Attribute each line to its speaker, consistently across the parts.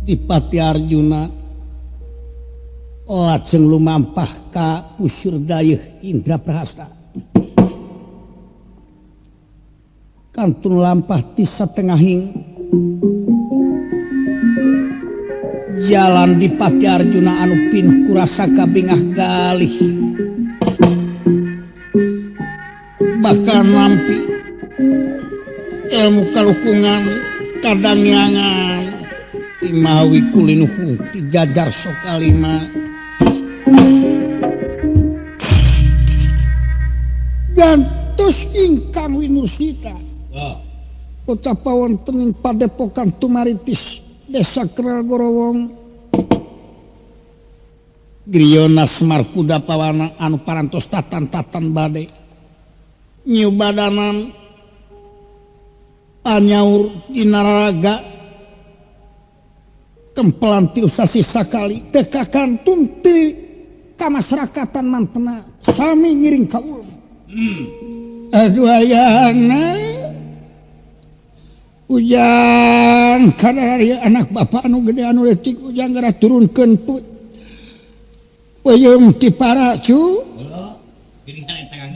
Speaker 1: Dipati Arjuna lajeng lumampah ka Pusur Dayeuh Indraprahasta. Kantun lampah ti satengahing jalan Dipati Arjuna anu pinuh kurasa kabingah galih. Bakal nampi ilmu kalukungan kadangyangan imawi kulinuhung ti jajar sokalima. Gantos ingkang winursita kota pawonten ing padepokan Tumaritis Desa Kerel Gorowong Griya Semar Kuda Pawana anu parantos tatan-tatan bade nyubadanan anyaur dina raraga kempelan tilu sasih sakali teu kakantun ti kamasyarakatan mantena sami ngiring ka ulun. Aduh ayana Ujang kada anak bapak anu gede anu leutik Ujang gara turunkeun peuyeum ti para cu.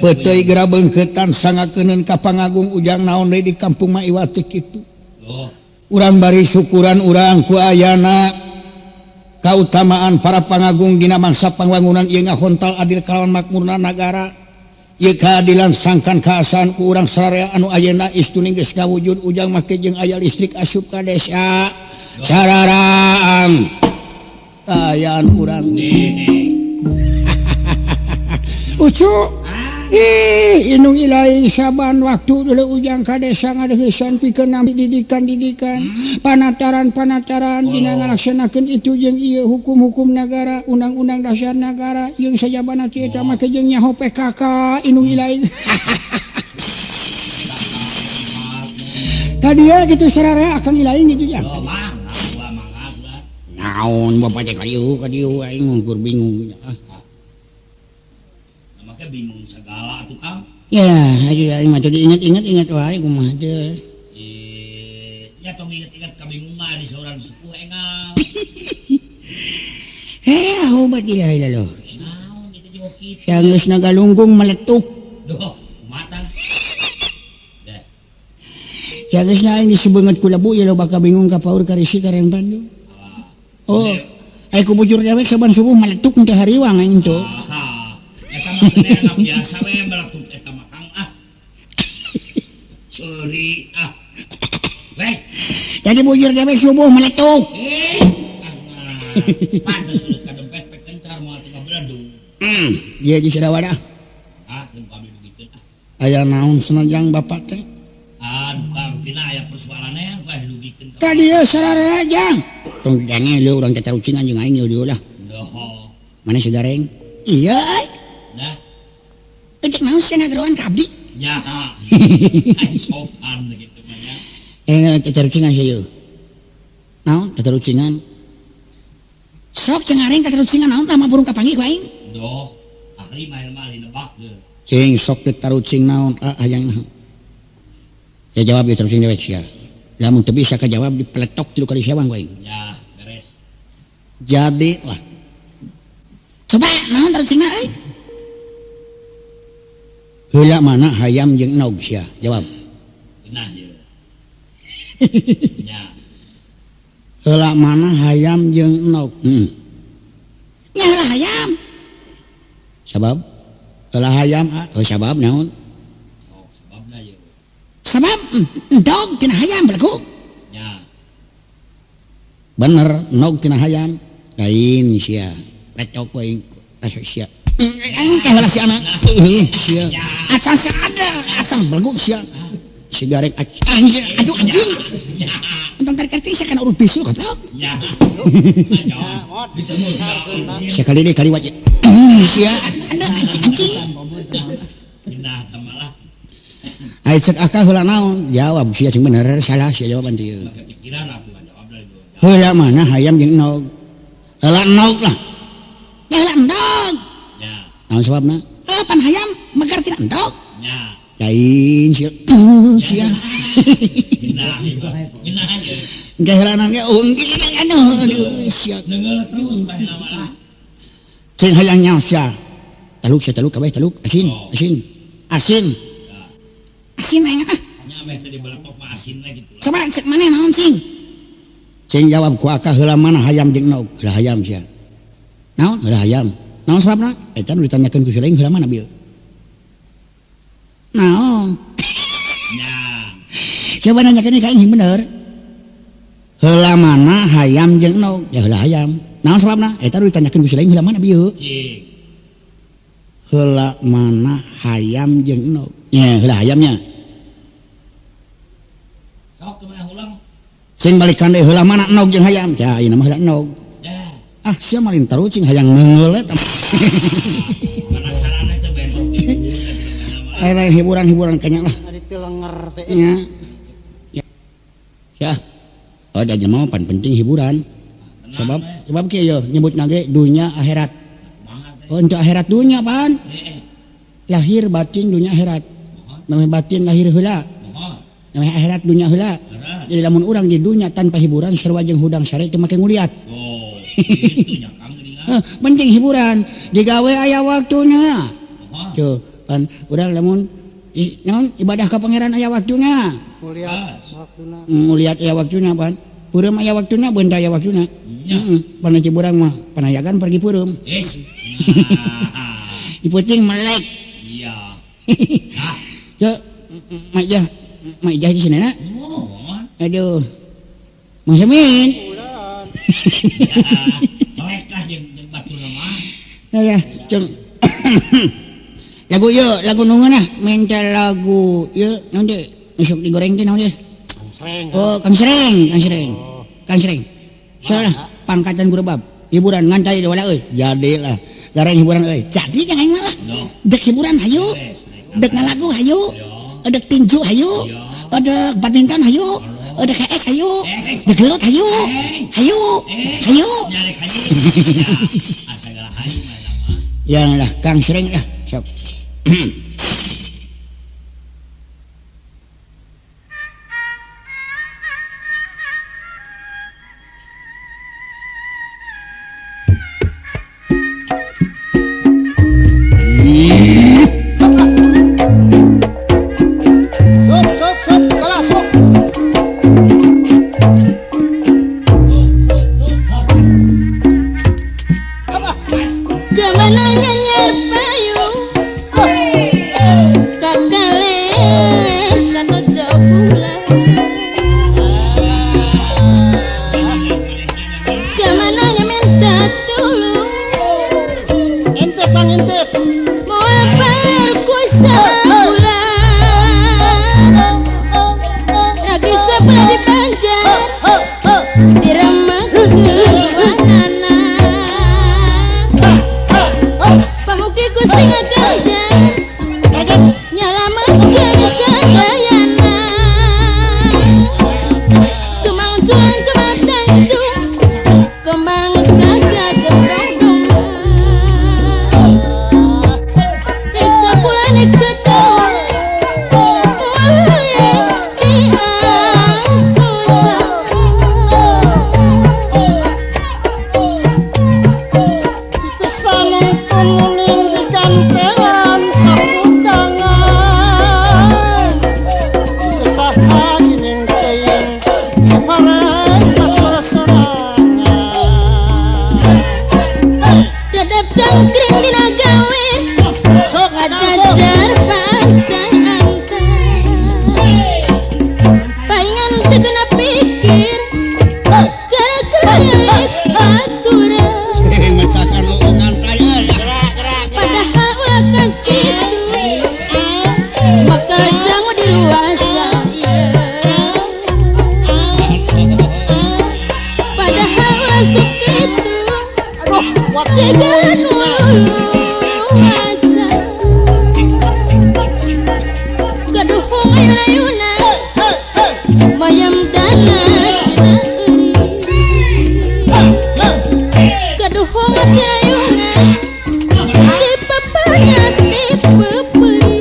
Speaker 1: Peuteuy geura beungkeutan sangakeunkeun ka pangagung Ujang naon deui di kampung mah iwati kitu. Urang bari syukuran urang ku ayana kautamaan para pangagung dina mangsa pangwangunan ieu ngahontal adil kalawan makmurna nagara. Ieu keadilan sangkan kaasaan ku urang sararea anu ayeuna istuning geus ngawujud Ujang make jeung aya listrik asup ka desa. Sararaan ayaan urang. Ucu ih inung ilahi saban waktu dulu Ujang ka desa ngadeuheusan pikeun nampi didikan-didikan panataran-panataran dina ngalaksanakeun itu jeung ieu hukum-hukum nagara undang-undang dasar nagara jeung sajabana teh eta make jeung nyaho PKK inung ilahi. Ka dieu kitu sararea akan ilahi kitu jang. Naon bapak teh ka dieu aing ngukur bingung.
Speaker 2: Bingung segala atuh Kang.
Speaker 1: Ya, aduh aing mah teu diinget-inget inget wae kumaha teh.
Speaker 2: Nya tong inget-inget kabingungan di saurang sepuh engang.
Speaker 1: Obat ilaha illallah.
Speaker 2: Naon kitu juga kitu.
Speaker 1: Sanggeus nagalunggung meletuk.
Speaker 2: Duh, kumaha tah?
Speaker 1: Sanggeus na aing disebeungeut ku lebu ieu loba kabingung ka paur ka risi ka rempan tuh. Oh, ai ku bujur dewek saban subuh meletuk teh hariwang aing tuh.
Speaker 2: Eta mah biasa we meletup eta mah Kang ah. Seuri ah. Weh.
Speaker 1: Jadi bujur dewek subuh meletuk.
Speaker 2: Pantes lu kadempet pek kencar moal tinggal beledung.
Speaker 1: Dia di Sarawak.
Speaker 2: Ah, keun pamit begitu ah.
Speaker 1: Aya naon senajang bapak teh?
Speaker 2: Aduh Kang, rupina aya persoalanna wah dugikeun
Speaker 1: ka dieu sararea jang. Tong jange leuh urang teh tarucingan jeung aing ieu lah.
Speaker 2: Doho.
Speaker 1: Mana si gareng? Iya ai.
Speaker 2: Nah.
Speaker 1: Cek naon sia ngageroan ka abdi?
Speaker 2: Nya. Ai sopan gitu mah nya.
Speaker 1: Tatarucingan sia ieu. Naon tatarucingan? Sok cengareng aring tatarucingan naon tah mah burung kapanggih ku aing.
Speaker 2: Doh, ahli mah mah ahli nebak teu.
Speaker 1: Cing sok tatarucing naon ah hayang naon. Ya jawab ieu tarucing dewek sia. Lamun teu bisa kajawab dipeletok 3 kali sewang ku aing.
Speaker 2: Ya, beres.
Speaker 1: Jadi lah. Coba naon tarucingna euy? Heula mana hayam jeung nog sia? Jawab.
Speaker 2: Genah ieu. Nya.
Speaker 1: Heula mana hayam jeung nog? Nya heula hayam. Sabab? Heula hayam ah, oh, sabab naon?
Speaker 2: Oh, sababna ieu.
Speaker 1: Sabab endog tina hayam belagu.
Speaker 2: Nya.
Speaker 1: Bener, nog tina hayam. Lain sia. Recok we rasa sia. Engke heula si anak. Sia. Acan ada asam beleguk sia. Si gareng anjing, aduh anjing. Entong tarik-tarik sia kana urut bisul goblok.
Speaker 2: Nya.
Speaker 1: Sekali deui kaliwat. Sia anda anjing anjing.
Speaker 2: Nah, tamalah.
Speaker 1: Ai cek akal heula naon? Jawab sia sing bener salah sia jawaban teh ieu.
Speaker 2: Pikiran atuh jawab deui.
Speaker 1: Heula mana hayam jeung nog? Heula nog lah. Ya heula endog.
Speaker 2: Nya.
Speaker 1: Naon sababna? Pan hayam megar tina endog.
Speaker 2: Nya.
Speaker 1: Lain sia. Sia. Engke heulanan ge sia.
Speaker 2: Terus bae.
Speaker 1: Cing hayang nyaho sia. Taluk sia taluk kabeh taluk asin asin. Asin. Asin aya ah.
Speaker 2: Nya meh teh dibeletok mah asinna kitu.
Speaker 1: Coba cek maneh naon cing? Cing jawab ku akah heula mana hayam jeung nog? Heula hayam sia. Naon? Heula hayam. Naon sababna? Eta nu ditanyakeun ku si lain heula mana bieu? Naon?
Speaker 2: Nya.
Speaker 1: Coba nanyakeun ka aing bener. Heula mana hayam jeung nog? Ya heula hayam. Naon sababna? Eta nu ditanyakeun ku si lain heula mana bieu?
Speaker 2: Cing.
Speaker 1: Heula mana hayam jeung nog? Nya heula hayamnya.
Speaker 2: Sok kumaha ulang?
Speaker 1: Cing balikan deui heula mana nog jeung hayam? Cah ayeuna mah heula nog. Ah sia malin taruh cing hayang neungeul eta.
Speaker 2: Penasaran teh bentrok teh.
Speaker 1: Lain hiburan-hiburan kanya lah.
Speaker 3: Ari teu lenger teh.
Speaker 1: Nya. Ya. Oh da jelema pan penting hiburan. Sebab sebab kieu yo nyebutna ge dunya akhirat. Oh untuk akhirat dunya pan. Lahir batin dunya akhirat. Namanya batin lahir heula. Namanya akhirat dunya heula. Jadi lamun urang di dunya tanpa hiburan sarua jeung hudang sare teu make nguliat.
Speaker 2: Oh, kitu nya Kang geuningan.
Speaker 1: Penting hiburan, digawe aya waktuna. Tuh, kan urang lamun naon ibadah ka pangeran aya waktuna.
Speaker 3: Nguliat waktuna.
Speaker 1: Nguliat aya waktuna pan. Peureum aya waktuna, beunta aya waktuna. Heeh, pan ciburang mah panayagan pergi peureum.
Speaker 2: Yes.
Speaker 1: Di peuting melek.
Speaker 2: Iya. Nah.
Speaker 1: Cek, Mak Jah, Mak Jah di sini na. Aduh. Mang Semin.
Speaker 2: Melek lah jeung batur mah.
Speaker 1: Ya, cung. Lagu ieu, lagu nu ngeunah, minta lagu ieu naon teh? Besok digoreng teh naon teh?
Speaker 3: Kang Sreng.
Speaker 1: Oh, Kang Sreng, Kang Sreng. Kang Sreng. Salah pangkatan guru bab. Hiburan ngantai di wala euy. Jadilah. Gareng hiburan euy. Jadi jangan aing mah lah. Dek hiburan hayu. Dek ngalagu hayu. Dek tinju hayu. Dek badminton hayu. Dek HS hayu. Dek gelut hayu. Hayu. Hayu. Ya lah Kang Sreng lah. Sok.
Speaker 3: Sok sok sok kalah sok.
Speaker 4: Kemana nyanyiar payu kakalen katojo pulang. Kemana minta tulung
Speaker 3: Intip Bang intip.
Speaker 4: Moal perkuasa pulang. Lagi sebelah di Banjar diremak keluanana. Pamuki Gusti ngaganjar nyalametkeun sadayana. Kembang culang kembang tanjung kembang saga jeung dongdongan. Rek sabulan rek sataun moal hayang diangkosan.
Speaker 3: Itu sanung tumuning digantelan sapu tangan. Itu saha gining teuing simarang batur sorangan.
Speaker 4: Dadap cangkring dina gawe
Speaker 3: Sok Kang sok.
Speaker 4: ngajajar pantai antai. Paingan teu kena pikir gara-gara baturan.
Speaker 1: Ngecakan lu ngantai euy.
Speaker 4: Padahal ulah ka situ maka sangu diruasa ieu. Padahal ulah sok kitu
Speaker 3: Aduh, waktu
Speaker 4: siga nu luluasa. Kaduhung ayun-ayunan mayam danas dina eureun. Kaduhung ayun-ayunan di papanas di pepeuri.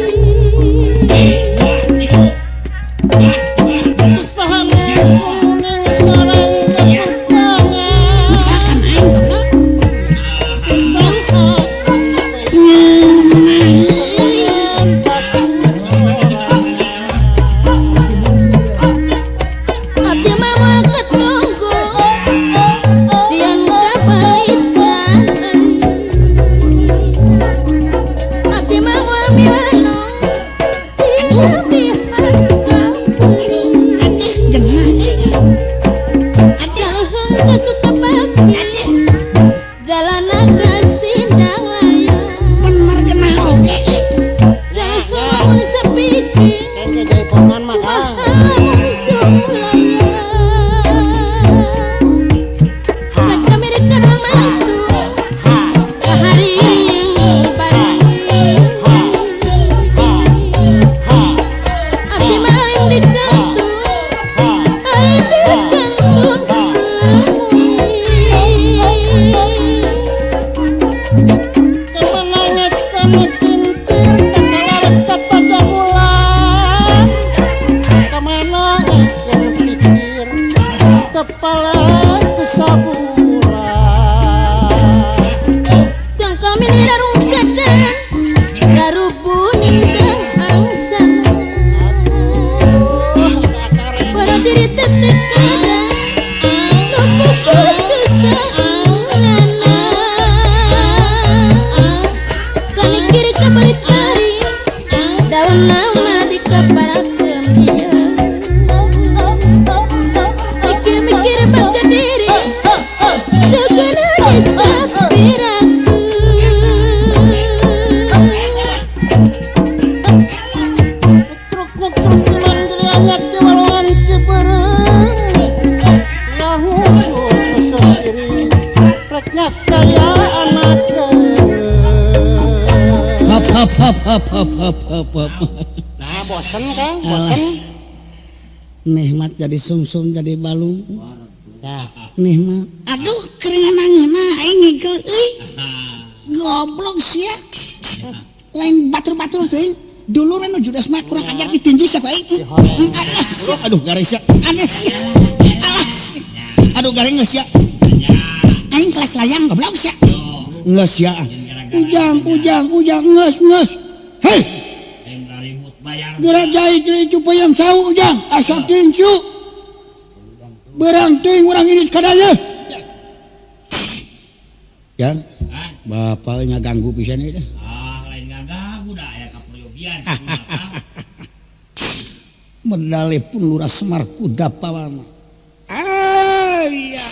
Speaker 4: Sindang layang
Speaker 1: Bener kena oge.
Speaker 4: Saha mun sapikir
Speaker 3: Kece jaipongan mah Kang. Kemenangan kincir kakalar kata jamulan. Kemana ikan pikir kepala kusabulan.
Speaker 4: Daun nama di keparakeun ieu. Mikir-mikir baca diri teu geuna disapirakeun.
Speaker 3: Truk truk mandriangat di walungan Ciberem. Ngahusuk nusuk diri reknya kaya anak deui.
Speaker 1: Hap hap hap hap hap hap hap hap.
Speaker 3: Nah, bosen Kang, bosen.
Speaker 1: Nikmat jadi sumsum jadi balung.
Speaker 3: Nah,
Speaker 1: Nikmat. Aduh keringanan aing ngigel euy. Goblok sia. Lain batur-batur teuing. Dulur anu judas mah kurang ajar ditinju sia ku aing. Alah, sia. Aduh garing sia. Aneh sia. Alah sia. Aduh garing geus sia. Aing kelas layang goblok sia. Geus sia. Ujang ujang ujang geus geus. Hei,
Speaker 2: Lain ribut bayar.
Speaker 1: geura jahit deui cupayam sau ujang. Asa tinju. Berang teuing urang ini kadaya. Jan, bapak ngaganggu pisan ieu teh.
Speaker 2: Ah, lain ngaganggu da aya kaperyogian sakumaha, Kang.
Speaker 1: Medale pun Lurah Semar kuda pawana. Ayah.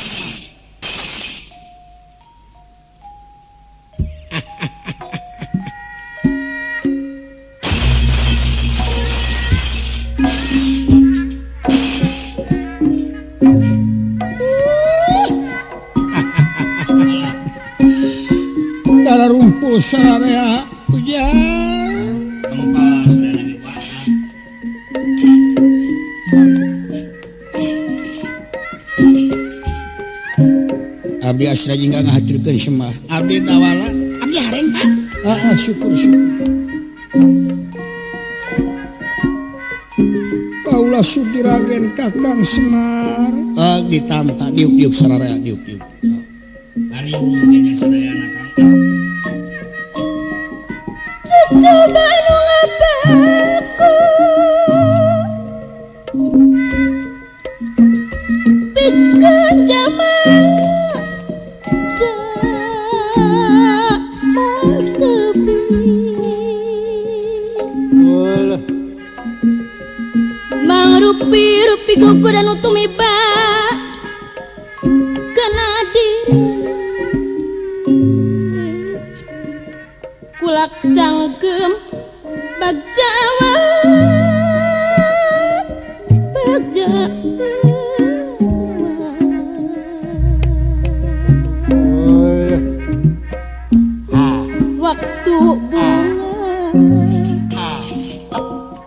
Speaker 1: Dara rumpul sararea ujang.
Speaker 2: Kempes da lagi Pak.
Speaker 1: Abdi asra jingga ngahaturkeun Semar. Abdi dawala, abdi hareng Pak. Heeh, syukur syukur. Kaula sudiragen Kakang Semar. Ah, ditanta diuk-diuk sararea diuk-diuk.
Speaker 2: Bariung teh nya sadayana Kang.
Speaker 4: Coba nu ngabaku pikeun jaman da mong tebi.
Speaker 3: Ulah.
Speaker 4: Mangrupi-rupi gogodan nu tumiba kana diri kulak cangkem bagjawa bagjawa.
Speaker 3: Ulah.
Speaker 4: Waktu bunga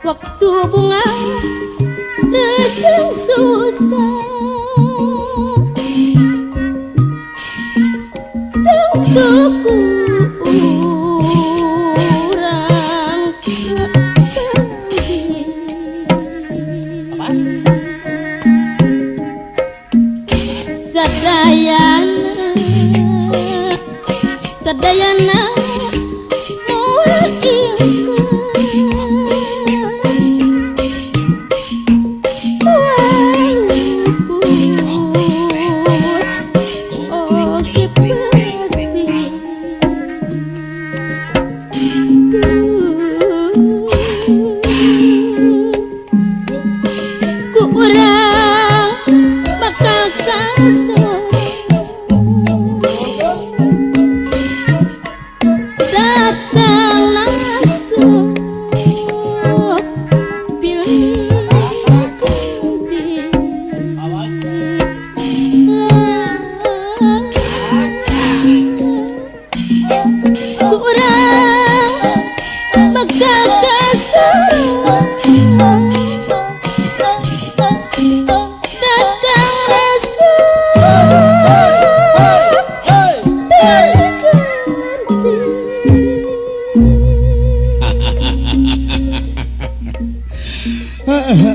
Speaker 4: waktu bunga datang susah tentu ku urang kapanggih. Sadayana sadayana moal ingkar moal luput oge pasti. Ku urang bakal kasar.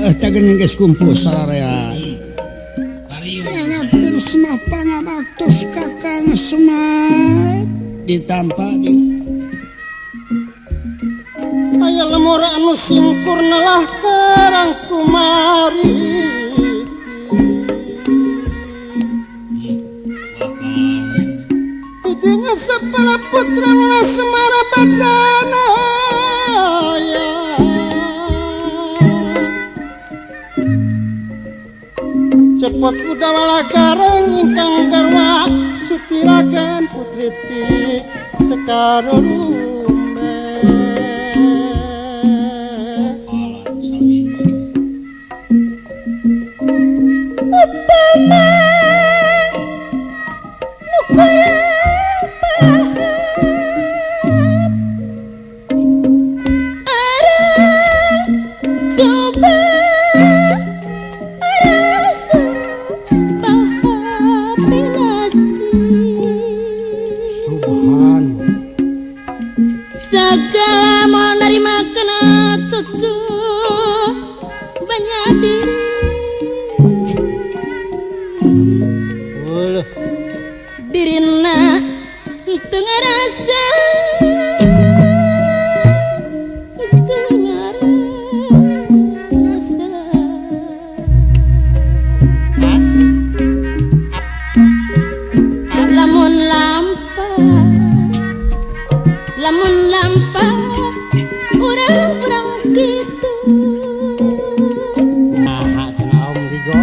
Speaker 1: Teh geuning geus kumpul sararea. Ngakeun Semar pangabaktos Kakang Semar ditampa di
Speaker 3: aya lemur anu singkur nelah kerang tumari. Didinya sepala putra nala Semara Badrana ya. Cepot udawala gareng ingkang garwa sutiragan putri ti sekarung.
Speaker 4: Upama nu kurang paham arang subah arasa paham pinasti.
Speaker 3: Subhan
Speaker 4: sagala mau nerima kena cucu banyak diri. Dirina teu ngarasa, teu ngarasa. Lamun lampah, lamun lampah urang-urang kitu.
Speaker 3: Naha cenah Om Digo.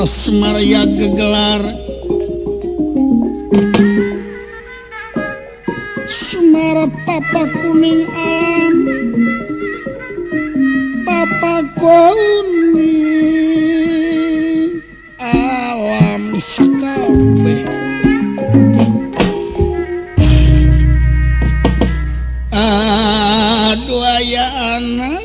Speaker 1: Semar ya gegelar Semar papa kuning alam, papa kuning alam sakabeh. Aduh aya anak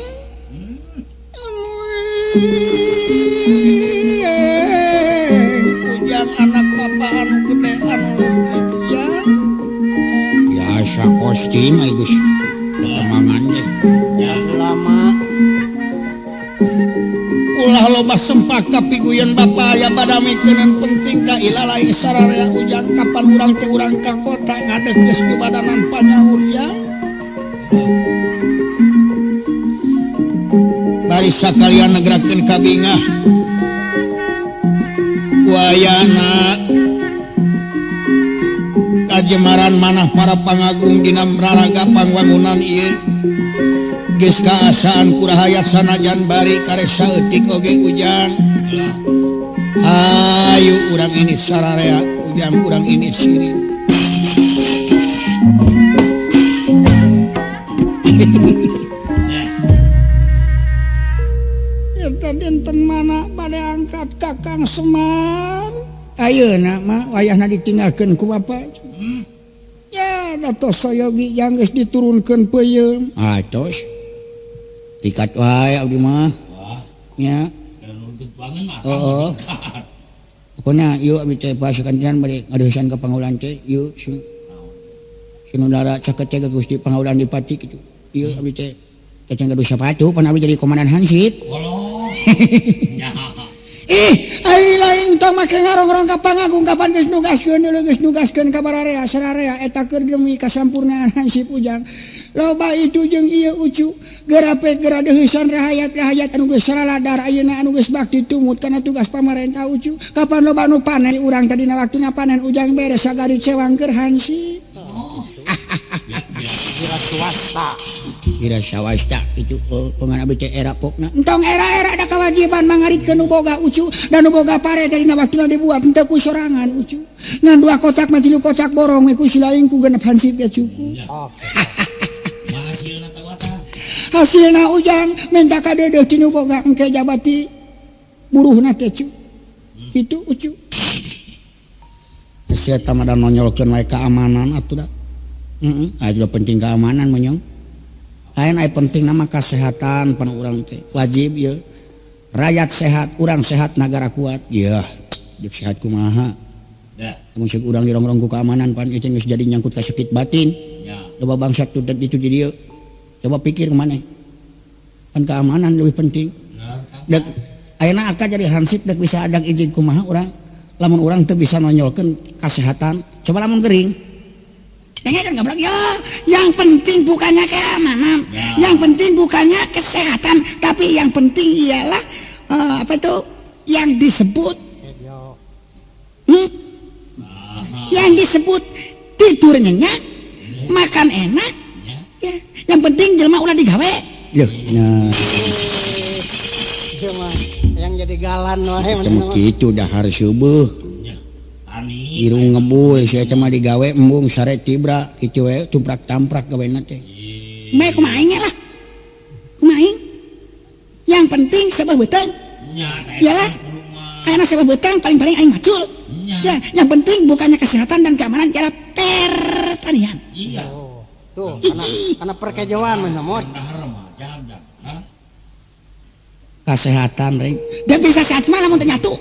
Speaker 1: ujang anak papa anu gede anu leutik ya. Biasa kostum ai geus temangan deh.
Speaker 3: Ya lama.
Speaker 1: Ulah loba sempah kapiguyeun bapa aya badamikeun penting ka ilalaing sararea ujang kapan urang teh urang ka kota ngadeukes ku badanan panyaur ya. Bari sakalian negrakeun kabingah ku ayana kajemaran manah para pangagung dina raraga pangwangunan ieu geus kaasaan kurahaya sanajan bari karek saeutik oge ujang. Ayu urang ini sararea ujang urang ini sirik. Eta dinten mana bade angkat Kakang Semar. Ayeuna mah wayahna ditinggalkeun ku bapa. Ya da tos sayogi jang geus diturunkeun peuyeum. Ah tos. Pikat wae abdi mah.
Speaker 2: Wah,
Speaker 1: Nya.
Speaker 2: kada nurunkeun tuangan mah.
Speaker 1: Heeh. Pokona ieu abdi teh pasukan bade ngadeusan ka pangaulan teh ieu sinudara caket teh ka Gusti Pangaulan Dipati kitu. Ieu abdi teh can gaduh sapatu pan abdi jadi komandan hansip.
Speaker 2: Waloh. Nya.
Speaker 1: Ih, ai lain tong make ngarongrong ka pangagung kapan geus nugaskeun deuleu geus nugaskeun ka bararea sararea eta keur demi kasampurnaan hansip Ujang. Loba itu jeung ieu ucu gerape gera deuheusan rahayat-rahayat anu geus saraladar ayeuna anu geus bakti tumut kana tugas pamarentah ucu. Kapan loba nu panen urang tadina waktuna panen Ujang beres sagari cewang keur hansip.
Speaker 3: Kira swasta.
Speaker 1: Kira swasta itu pengan abdi teh era pokna. Entong era-era ada kewajiban mangaritkeun nu boga ucu dan nu boga pare tadina waktuna dibuat henteu ku sorangan ucu. Ngan dua kocak mah tilu kocak borong we ku silaing ku genep hansip ge cukup.
Speaker 3: Oh.
Speaker 2: Hasilna tawata.
Speaker 1: Hasilna Ujang minta kadeudeuh ti nu boga engke jabati buruhna teh cu. Kitu ucu. Hasil eta mah da nonyolkeun wae keamanan atuh da. Heeh, aya juga penting keamanan monyong. Lain aya penting nama kesehatan pan urang teh. Wajib ieu. Rakyat sehat, urang sehat, nagara kuat. Yeuh, jeung sehat kumaha.
Speaker 2: Dah.
Speaker 1: Mun ceuk urang dirongrong ku keamanan pan ieu teh geus jadi nyangkut ka sakit batin.
Speaker 2: Ya.
Speaker 1: Loba bangsa tu ditu di dieu. Coba pikir maneh. Pan keamanan lebih penting. Dek ayeuna aka jadi hansip dek bisa ajak izin kumaha urang. Lamun urang teu bisa nonyolkeun kesehatan, coba lamun gering. Dengar kan goblok ya, yang penting bukannya keamanan,
Speaker 2: ya.
Speaker 1: Yang penting bukannya kesehatan, tapi yang penting ialah apa itu yang disebut yang disebut tidur nyenyak, makan enak, ya. Yang penting jelema ulah digawe. Loh, nah.
Speaker 3: Cuma yang jadi galan wae
Speaker 1: mah kitu dahar subuh. Irung ngebul sia teh mah digawe embung sare tibra kitu we tumprak tamprak gawena teh. Bae kumaha aing lah. Kumaha aing? Yang penting sebah beuteung. Iyalah. Ayeuna sebah beuteung paling-paling aing macul. Ya, yang penting bukannya kesehatan dan keamanan cara pertanian.
Speaker 2: Iya.
Speaker 3: Tuh, karena perkejauhan mah mod.
Speaker 1: Kesehatan ring. Dan bisa sehat mah lamun teu nyatu.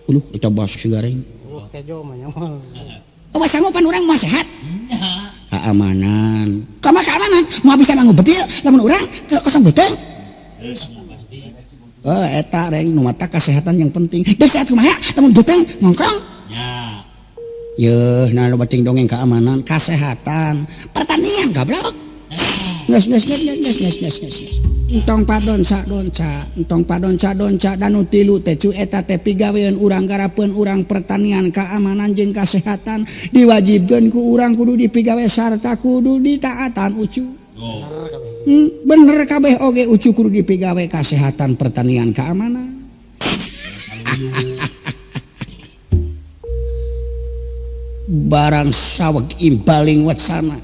Speaker 1: Uluh, eta bas sigareng.
Speaker 3: Kejo mah nyaman.
Speaker 1: Oh, sanggup pan urang mah sehat. Keamanan. Kama keamanan, moal bisa manggu bedil lamun urang ke kosong beuteung.
Speaker 2: Geus pasti.
Speaker 1: Oh, eta reng nu mata kesehatan yang penting. Deuk sehat kumaha lamun beuteung nongkrong.
Speaker 2: Ya.
Speaker 1: Yeuh, nah loba ting dongeng keamanan, kesehatan, pertanian goblok. Geus geus geus geus geus geus geus. Entong padonca donca, entong padonca donca danu tilu teh cu eta teh pigaweun urang garapeun urang pertanian keamanan jeung kesehatan diwajibkeun ku urang kudu dipigawe sarta kudu ditaatan ucu. Bener kabeh oge ucu kudu dipigawe kesehatan pertanian keamanan. Barang saweg imbaling wacana.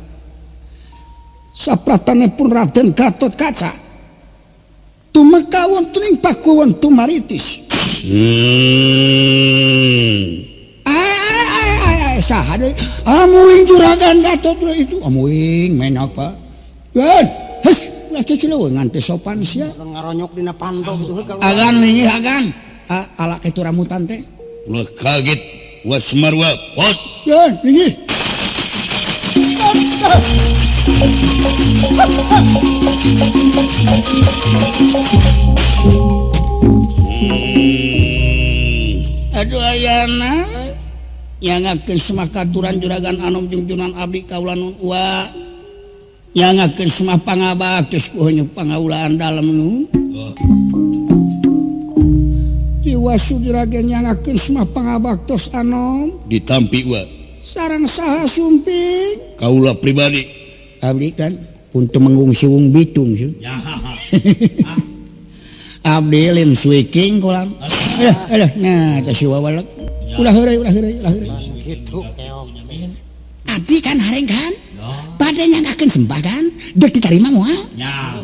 Speaker 1: Sapratane pun Raden Gatot Kaca. Tumeka wonten ing pakuwon Tumaritis. Ai saha deui? Amuing juragan Gatot itu amuing menak Pak. Geun, heus ulah cecileuweung ngan teh sopan sia.
Speaker 3: Ngaronyok dina panto kitu heuh.
Speaker 1: Agan nih agan. Ala kitu rambutan teh.
Speaker 5: Ulah kaget wasmarwa pot.
Speaker 1: Geun, linggih. Aduh ayana nyangakeun semah katuran juragan anom jeung junan abdi kaula nun ua nyangakeun semah pangabaktos ku heunyuk pangaulaan dalem nun Tiwasu juragan nyangakeun semah pangabaktos anom
Speaker 5: ditampi wa
Speaker 1: sareng saha sumping
Speaker 5: kaula pribadi
Speaker 1: abdi kan pun temenggung siwung bitung sih. Abdi lim swiking kolam. Aduh, aduh, nah teh si wawalek. Ulah heureuy, ulah heureuy, ulah heureuy.
Speaker 3: Kitu keok.
Speaker 1: Abdi kan hareng kan? Bade nyangakeun sembah kan? Deuk ditarima moal?
Speaker 2: Nya.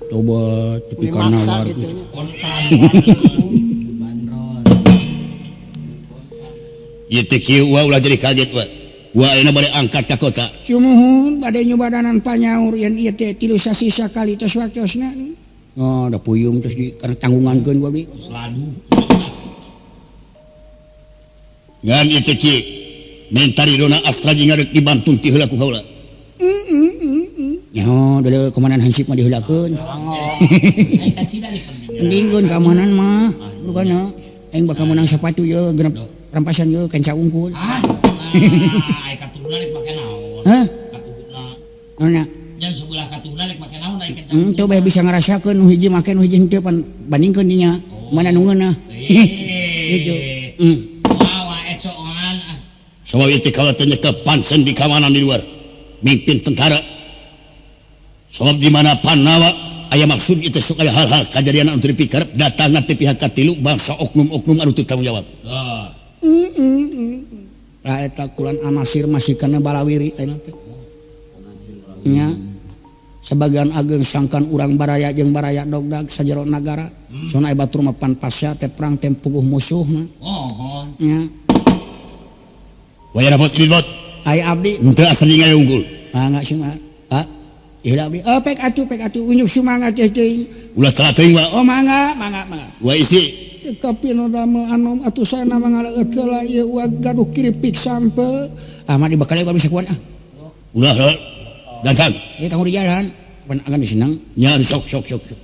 Speaker 1: Coba tepi kana war.
Speaker 2: Kontan.
Speaker 5: Ieu teh kieu wa ulah jadi kaget wa. Wa ayeuna bade angkat ka kota.
Speaker 1: Sumuhun bade nyubadanan panyaur yen ieu teh 3 sasih sakali tos waktosna. Oh, da puyung terus di kana tanggungankeun ku abdi.
Speaker 2: Seladu.
Speaker 5: Ngan ieu teh kieu minta ridona Astra jeung ngarek dibantun ti heula ku kaula.
Speaker 1: Nyaho deuleu komandan hansip mah diheulakeun. Pentingkeun keamanan mah, rupana aing bakal menang sepatu ye genep rampasan ye kenca unggul.
Speaker 2: Ah, ai katuhna rek make naon?
Speaker 1: Hah?
Speaker 2: Katuhna.
Speaker 1: Naonna?
Speaker 2: Jan sebelah katuhna rek make naon ai kenca.
Speaker 1: Henteu bae bisa ngarasakeun nu hiji make nu hiji henteu pan bandingkeun dinya. Mana nu ngeunah. Gitu.
Speaker 2: Wah, ecoan ah.
Speaker 5: Sabab ieu teh kaula teh nyekel pancen di keamanan di luar. Mimpin tentara. Sabab di mana Panawa aya maksud itu sok aya hal-hal kajadian anu teu dipikarep datangna ti pihak katilu bangsa oknum-oknum anu teu tanggung jawab.
Speaker 2: Heeh.
Speaker 1: Lah eta kulan anasir masih kana balawiri ayeuna teh. Nya. Sebagian ageng sangkan urang baraya jeung baraya dogdag sajero nagara. Sona aya batur mah pan pasya teh perang teh puguh musuhna.
Speaker 2: Oh.
Speaker 1: Nya.
Speaker 5: Wayana bot ini bot.
Speaker 1: Aya abdi
Speaker 5: henteu asal jeung aya unggul.
Speaker 1: Ah enggak sih mah. Ah. Ieu abdi. Oh pek atuh unjuk sumangat teh teuing.
Speaker 5: Ulah telat teuing wa.
Speaker 1: Oh mangga mangga mangga.
Speaker 5: Wa isi
Speaker 1: tetapi nu damel anom atuh saena mangaleut heula ieu wa gaduh kiripik sampe. Ah mah dibekali ku abdi sakuan ah.
Speaker 5: Ulah datang.
Speaker 1: Ieu kanggo di jalan. Pan agan disenang.
Speaker 5: Nya sok sok sok sok.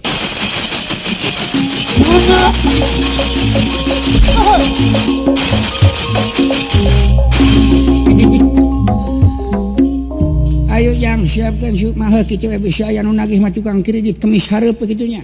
Speaker 1: Ayo jang siapkan siup mah kitu we bisa aya nu nagih mah tukang kredit kemis hareup kitu nya.